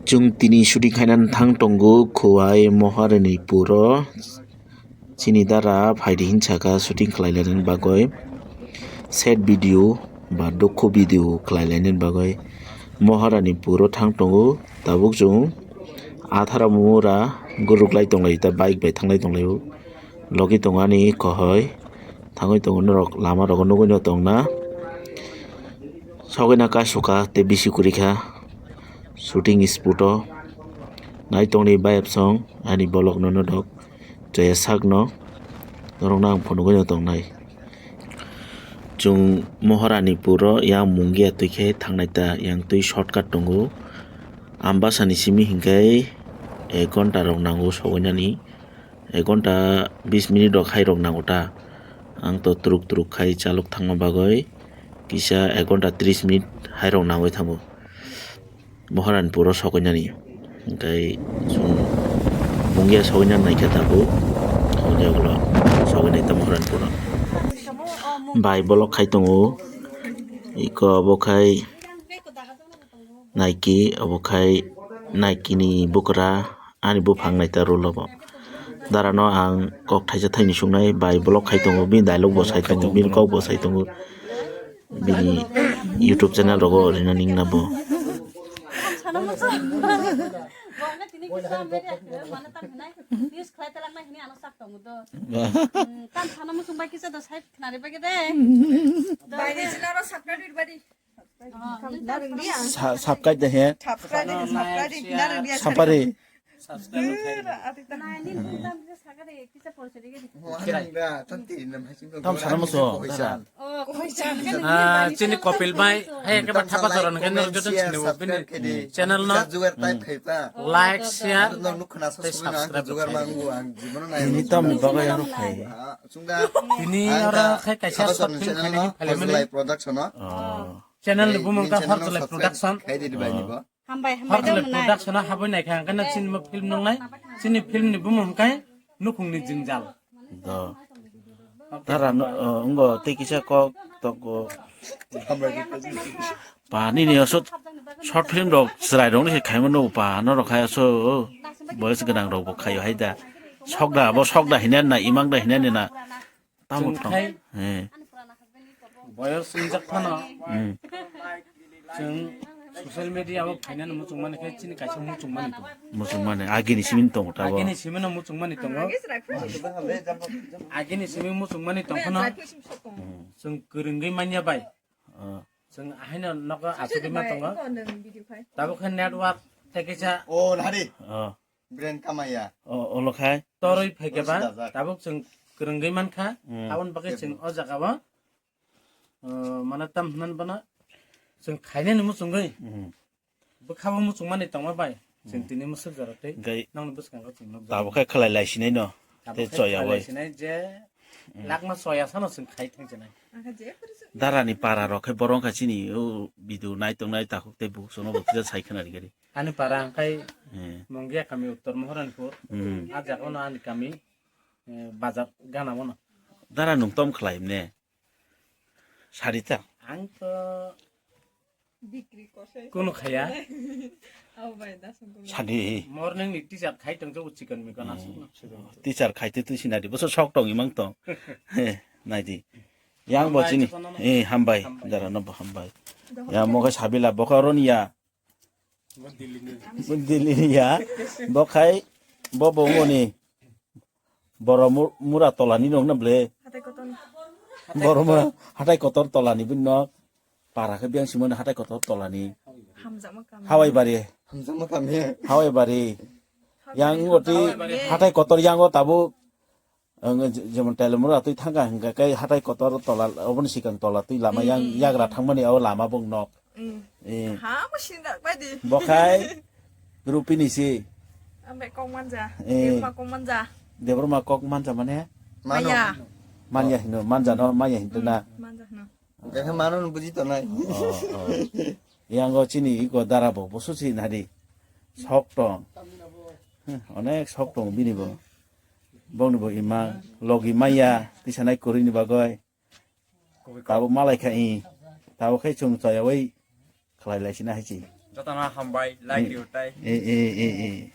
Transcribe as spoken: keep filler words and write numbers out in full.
Chwng tini shooting khainani thang tongo Khowai Moharani puro. Chini dara phaidi hinsakha shooting khlai lainani bagwi, sad video ba dukhu video khlai lainani bagwi Moharani puro thang tongo. Tabuk chwng athara mura guruk lai tonglai ta bike bai thanglai tonglaio. Logi tongo ani kohoi thangwi tongo norok lama rogo nugwi no tongna. Sogwi na kaisuka tei bisi kwrwi kha shooting spot o. Nai tongni bayapsong ani bolok no nodok chaya sak no norok no ang phunugwi no tongnai. Chwng Moharani puro yang Mungia twi khe thangnai ta yang twi shortcut tongo. Ambasani simi hinkhe ek ghonta rok nango sogwi nani. Ek ghonta bis minute rok hai rok nango ta. Ang to twrwk twrwk khai chalok thangma bagwi kisa ek ghonta tris minute hai rok nangwi thango. Moharani puro sogwi nani. Hwnkhe chwng Mungia sogwi nani naikha tabuk. Sogwi nai ta Moharani puro. Bai bolok khai tongo. Iko obo khai Nike, obo khai Nike ni bwkra. Ani buphang naita rwlo bo. Dara no ang kok thaisa thaini suknai bai vlog khai tongo, bini dialogue bo sai tongo, bini kok bo sai tongo, bini YouTube channel rogo rina ningna bo. Sa- subscribe da he. Sapari. Tam sana muso. Ah, chini Kopil bai, hai ke ba thapa joran ke nor joto chini bo bini channel no. Like, share, tei subscribe. Ini tam ni bagai aro khai. Tini aro khai kaisa short film khai ni film ni. Oh. Channel ni bumung kha Hortolai Production. Hambai, hambai. Hortolai Production o habwi naikha, hwnkhe no chini film nungnai, chini film ni bumung hwnkhe Nukhungni Jwngjal. Do. Dara no, oh, wngbo tei kisa kok tongo. Pa nini o short, short film rok chwrai rok ni se khaima no pa no rok khai so, boyos gwnang rok bo khaio hai da. Sokda abo sokda hinani na, imang da hinani na. Tamo chwng thong. Khai. He. Boyos wngjak phano. Hmm. Chwng social media o phainani muchungmani khe chini kaisa muchungmani tongo. Muchungmani, agini simin tongo tabo. Agini simino muchungmani tongo. Agini simi muchungmani tongphano. Hmm. Chwng kwrwngwi manya bai. Ah. Chwng ahaino nogo achugwi ma tongo. Tabuk khe network tei kaisa. Oh, nahari. Ah. Brand kamaya. O, olo khai. Torwi phaikhe ba, tabuk chwng kwrwngwi mankha, hmm, aboni bagwi chwng o jaga o, o, mane tam hwnmani bono chwng khainani muchungwi, hmm, bwkhao muchungmani tongma bai, chwng, hmm, tini mwswk jora tei nokni bwskango chwng nukjago. Tabuk khe khlai lai sinai no, tei choya bai. Sinai je, hmm, lakma choya sano chwng khai thang sinai. Darani para rok khe borok kha chini, o, video nai tongnai takhuk tei bukhuk sono bo kisa sai khna ri gari. Ani para hwnkhe, hmm, Mungia kami Uttor Moharanpur. Hmm. A jaga no ani kami, eh, bazar gana bono. Dara nung tom khlai mne? Sarita. Ang to kunu khaya. Sadi. Morning ni teacher khai tong jo chikon mikon asuk no. Teacher khai te twi sinadi. Boso sok tong imang tong. He, naidi. Yang bo chini. Eh, hambai. Hambai. Dara no bo hambai. Yang mo khe sabila bo khe ron ya. Delhi ni ya. Bo khai, bo bo ngoni. Boro mu-, mura tola ni nok na ble. Hatai kotor. Boro mura, hatai kotor tola ni bin nok. Para khe biang simon hatai kotor tola ni. Hamjakma kami. Hawai bari. Hamjakma kami. Hawai bari. Yang ngoti hatai kotor yang o tabu. Ang je-, jemon Tailamura twi thangkha hwnkha khe hatai kotor tola, oboni sikang tola twi lama yang, hmm, yagra thangmani o lama bung nok. Hmm. Eh. Ha, bo sinda bai di. Bo khai Rupini si. Ambe kok manja. Eh. Debma kok manja. Debma kok manja mane? Mano. Maya. Manya hino, manja no, maya hino na. Hmm, manja hino. Hwnkhe mano no buji tongnai. Oh, oh. Yango chini iko dara bo, bo susi nadi. Sok tong. Heh, onek sok tong bini bo. Bongni bo imang, logi maya, tisanai kwrwini bagwi. Tabuk malai kha i. Tabuk khai chwng chayawi khlai lai sina hai chi. Jotono hambai, like rio tai. Eh, eh, eh, eh.